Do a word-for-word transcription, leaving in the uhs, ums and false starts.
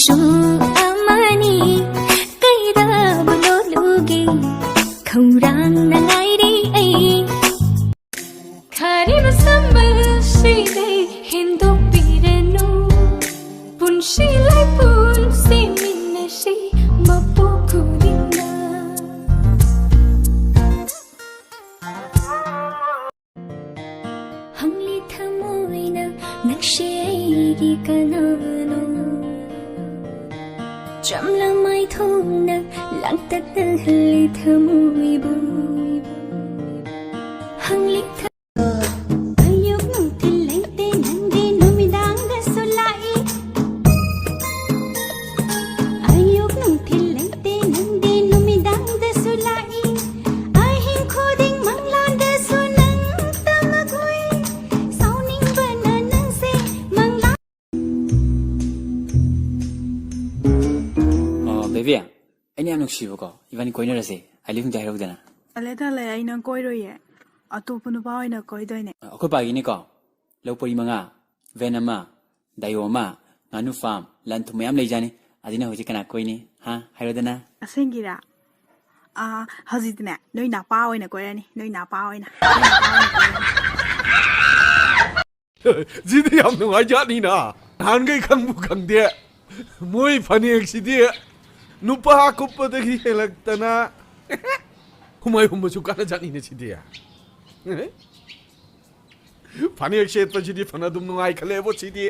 ꯁꯨ ꯑꯃꯅꯤ, ꯀꯩꯗꯕꯨ ꯂꯣꯠꯂꯨꯒꯦ? ꯈꯧꯔꯥꯡꯅ ꯉꯥꯏꯔꯦ ꯑꯩ꯫ ꯈꯥꯔꯤꯕ ꯁꯝꯕꯜꯁꯤꯗꯩ ꯍꯦꯟꯗꯣꯛꯄꯤꯔꯅꯨ꯫ ꯄꯨꯟꯁꯤ ꯂꯩꯄꯨꯟ ꯁꯦꯝꯃꯤꯟꯅꯁꯤ ꯃꯄꯣꯛ ꯈꯨꯗꯤꯡꯗ꯫ ꯍꯪꯂꯤ ꯊꯃꯣꯏꯅ ꯅꯪꯁꯦ ꯑꯩꯒꯤ ꯀꯅꯥꯅꯣ? ꯆꯝꯂꯝ ꯃꯥꯏꯊꯣꯡꯅ ꯂꯥꯡꯇꯛꯅꯍꯜꯂꯤ ꯊꯃꯣꯏꯕꯨ꯫ ꯍꯪꯂꯤ ꯊ- ꯑꯌꯨꯛ ꯅꯨꯡꯊꯤꯜ ꯂꯩꯇꯦ ꯅꯪꯗꯤ ꯅꯨꯃꯤꯗꯥꯡꯗꯁꯨ ꯂꯥꯛꯏ꯫ ꯑꯌꯨꯛ ꯅꯨꯡꯊꯤꯜ ꯂꯩꯇꯦ ꯅꯪꯗꯤ ꯅꯨꯃꯤꯗꯥꯡꯗꯁꯨ ꯂꯥꯛꯏ꯫ ꯑꯍꯤꯡ ꯈꯨꯗꯤꯡ ꯃꯪꯂꯥꯟꯗꯁꯨ ꯅꯪ ꯇꯃꯛ ꯎꯏ꯫ ꯁꯥꯎꯅꯤꯡꯕꯅ ꯅꯪꯁꯦ ꯃꯪꯂꯥꯟ꯫ ꯑ, ꯕꯦꯕꯤ, ꯑꯩꯅ ꯌꯥꯝ ꯅꯨꯡꯁꯤꯕꯀꯣ, ꯏꯕꯥꯅꯤ ꯀꯣꯏꯅꯔꯁꯦ꯫ ꯑꯥꯏ ꯂꯤꯚ ꯌꯨꯗꯤ ꯍꯥꯏꯔꯧꯗꯅ꯫ ꯇꯜꯂꯦ, ꯇꯜꯂꯦ, ꯑꯩ ꯅꯪ ꯀꯣꯏꯔꯣꯏꯌꯦ꯫ ꯑꯇꯣꯞꯄ ꯅꯨꯄꯥ ꯑꯣꯏꯅ ꯀꯣꯏꯗꯣꯏꯅꯦ꯫ ꯑ, ꯑꯩꯈꯣꯏ ꯄꯥꯒꯤꯅꯤꯀꯣ, ꯂꯧ ꯄꯔꯤ ꯃꯉꯥ, ꯚꯦꯟ ꯑꯃ, ꯗꯥꯏꯌꯣ ꯑꯃ, ꯉꯥꯅꯨ ꯐꯥꯝ, ꯂꯟ ꯊꯨꯝ ꯃꯌꯥꯝ ꯂꯩꯖꯥꯅꯤ꯫ ꯑꯗꯨꯅ ꯍꯧꯖꯤꯛ ꯀꯅꯥ ꯀꯣꯏꯅꯤ? ꯍꯥ? ꯍꯥꯏꯔꯣꯗꯅ꯫ ꯑꯁꯦꯡꯒꯤꯔꯥ? ꯑꯥ, ꯍꯧꯖꯤꯛꯇꯤꯅꯦ, ꯅꯣꯏ ꯅꯥꯄꯥ ꯑꯣꯏꯅ ꯀꯣꯏꯔꯅꯤ, ꯅꯣꯏ ꯅꯥꯄꯥ ꯑꯣꯏꯅ, ꯅꯣꯏ ꯅꯥꯄꯥ ꯑꯣꯏꯅ ꯀꯣꯏꯔꯅꯤ꯫ ꯁꯤꯗꯤ ꯌꯥꯝ ꯅꯨꯡꯉꯥꯏꯖꯥꯠꯅꯤꯅ꯫ ꯅꯍꯥꯟꯈꯩ ꯈꯪꯕꯨ ꯈꯪꯗꯦ꯫ ꯃꯣꯏ ꯐꯅꯦꯛꯁꯤꯗꯤ ꯅꯨꯄꯥ ꯀꯨꯞꯄꯗꯒꯤ ꯍꯦꯜꯂꯛꯇꯅ ꯍꯨꯃꯥꯏ ꯍꯨꯝꯕꯁꯨ ꯀꯥꯟꯅꯖꯥꯠꯅꯤꯅꯦ ꯁꯤꯗꯤ꯫ ꯐꯅꯦꯛ ꯁꯦꯠꯄꯁꯤꯗꯤ ꯐꯅ ꯑꯗꯨꯝ ꯅꯨꯡꯉꯥꯏ ꯈꯜꯂꯦꯕꯣ ꯁꯤꯗꯤ꯫